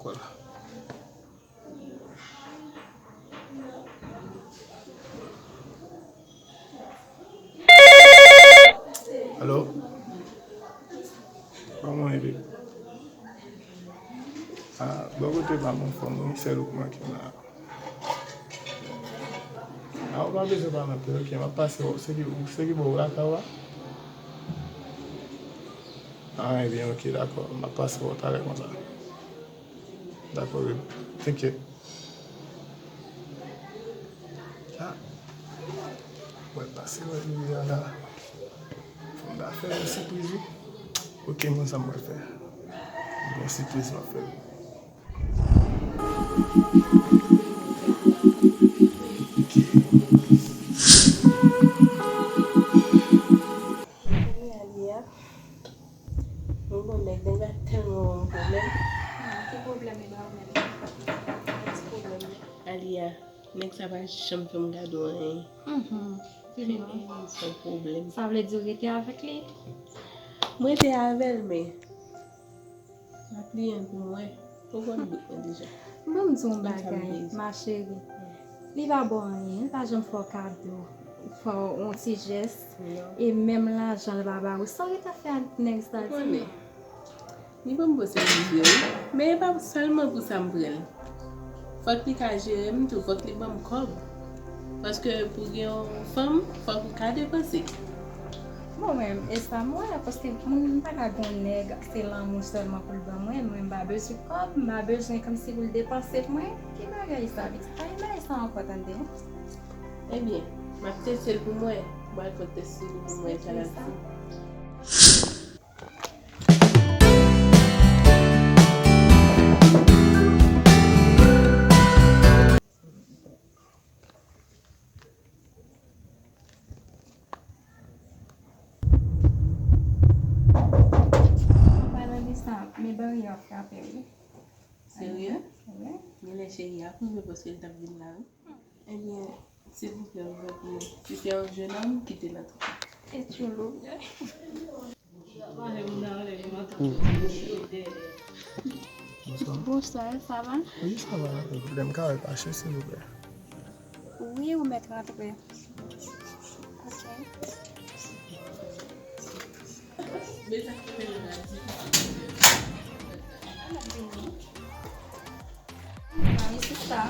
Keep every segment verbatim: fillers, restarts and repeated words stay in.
Kòl. Alo? Kòman w ye, baby? Ah, bò kote pa m anfòm wi, sèl ou k manke m la. Ah, ou pa bezwen pale anpil, ok, m ap pase wè w. Se ki, se ki bò w lakay ou a? Ah, ebyen, ok, dakò, m ap pase wè w talè konsa. Dakò, baby. Thank you. Ah. Mwen pase wè li a la. Fò m ta fè yon sipriz, wi. Ok, mwen sa m pral fè. Yon sipriz m ap fè. Kounye a li a, mwen bon nèg, nèg la tèlman ba m pwoblèm. Ki pwoblèm li ba w menm? Ki pwoblèm li? Aliya, nèg sa pa janm fè m gade w anyen. Mhm. Fè m anyen san pwoblèm. Sa vle di w rete avèk li? Mwen rete avè l, men m ap li ann pou m wè. Ou konn bout mwen deja. Ban m di w yon bagay, ma chérie. Li pa ba w anyen, li pa janm fè w kado, fè w yon ti jès. Non. E menm lajan l pa ba ou. Sa w gentan fè ak nèg sa, di m? Li ban m bon sèvis vre wi. Men e pa sèlman pou sa m pran l. Fòk li ka jere m tou, fòk li ban m kòb. Paske pou gen yon fanm, fòk ou ka depanse. Bon, mwen, e sa m wè, paske moun pa ka gen yon nèg, se lanmou sèlman pou l ban mwen. Mwen, m pa bezwen kòb, m pa bezwen kòmsi pou l depanse pou mwen. Ki bagay sa, pitit? Pa gen bagay sa ankò, tande. Ebyen, m ap teste l pou mwen. M pral fè tès sou li pou mwen, sa l ap di. An palan de sa, men baryè ap frape, wi. Serye? Wi. Genlè cheri a ap rive paske l t ap vin la, wi. Ebyen, silvouplè, ouvè pou mwen. Si se yon jenòm, kite l antre. E tchoulou. Bonswa. Bonswa, sa va? Wi, sa va. Lè m ka wè kache, silvouplè. Wi, ou mèt rantre. Ok. Mwen isit la.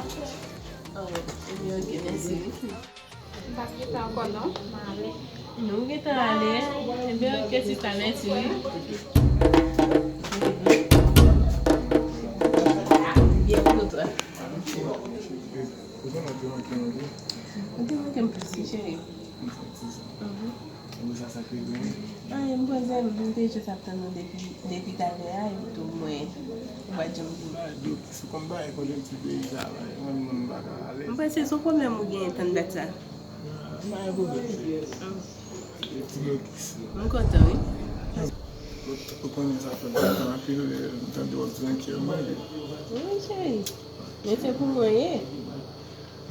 Oh, ebyen, ok, mèsi. M p ap rete ankò non, m ale. Nou gentan ale. Ebyen, ok, sista, mèsi wi. Byen pou twa. Ou te manke m plis wi, cheri. Mhm. Anyen, m poze m, m te jis ap tann ou depi, depi talè a, epi tou mwen, ou pa t janm vini. Mwen, mwen, mwen pa ka ale. M panse se yon pwoblèm ou genyen tann dat sa. Ah, pa gen pwoblèm, cheri. Mm. Ti blokis. M kontan, wi. Ou konnen sa fè lontan anpil, lè m tande w ap di nan kè mwen. Wi, cheri. Men se pou mwen ye.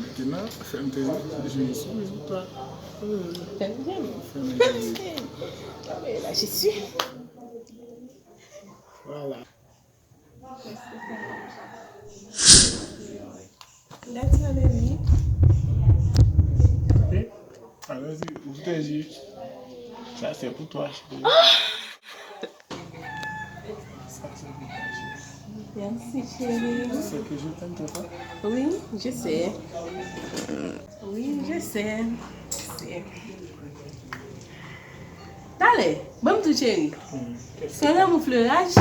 Mentnan, fè m te jwenn sipriz pou twa. Hmm, fè m jwenn. Fè m jwenn. Anmwey, la, Jezi. Vwala. That's my baby. Ok. Alò, ou te di, sa se pou twa, cheri. Sa se pou twa, cheri. Merci, chérie. Tu sais que je t'aime, papa. Oui, je sais. Oui, je sais. Je sais. Talè, ban m di w, cheri. Se lanmou fleraj.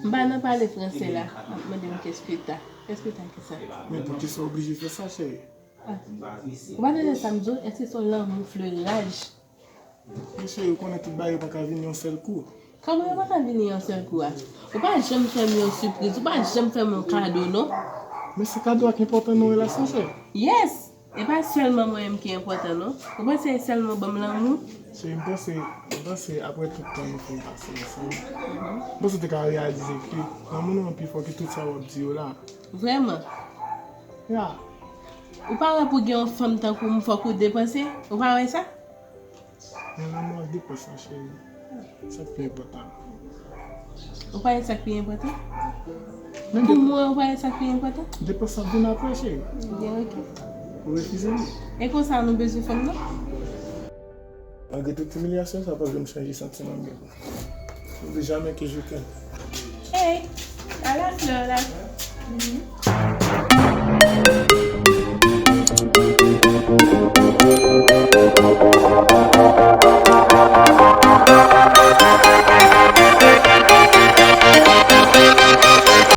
M pa nan pale franse la. M ap mande m qu'est-ce que t'as. Qu'est-ce que t'as ki sa? Men poukisa w oblije fè sa, cheri? Ah. Ou pa tande sa m di w? Èske se yon lanmou fleraj? Men cheri, ou konnen tout bagay pa ka vini yon sèl kou. Kòman yo pa ka vini yon sèl kou a? Ou pa janm fè m yon sipriz, ou pa janm fè m yon kado, non. Men se kado a ki enpòtan nan yon relasyon, cheri. Yes! E pa sèlman mwen menm ki enpòtan, non. Ou panse se sèlman ban m lanmou? Cheri, m panse, m panse apre tout tan nou fin pase ansanm, m panse w te ka reyalize ke lanmou nou an pi fò ke tout sa w ap di yo la. Vrèman? Ya. Ou pa wè pou gen yon fanm tankou m, fòk ou depanse? Ou pa wè sa? Men lanmou an depans lan, cheri. Sa k pi enpòtan. Ou pa wè sa k pi enpòtan? Men Pou mwen, ou pa wè sa k pi enpòtan? Depans ap vin apre, cheri. Byen, ok. Ou refize li. E konsa, nou bezwen fanm nan? Malgre tout imilyasyon sa, pa janm chanje santiman m gen pou ou. Oubli jamè ke je t'aime. Hey, a la fleur la.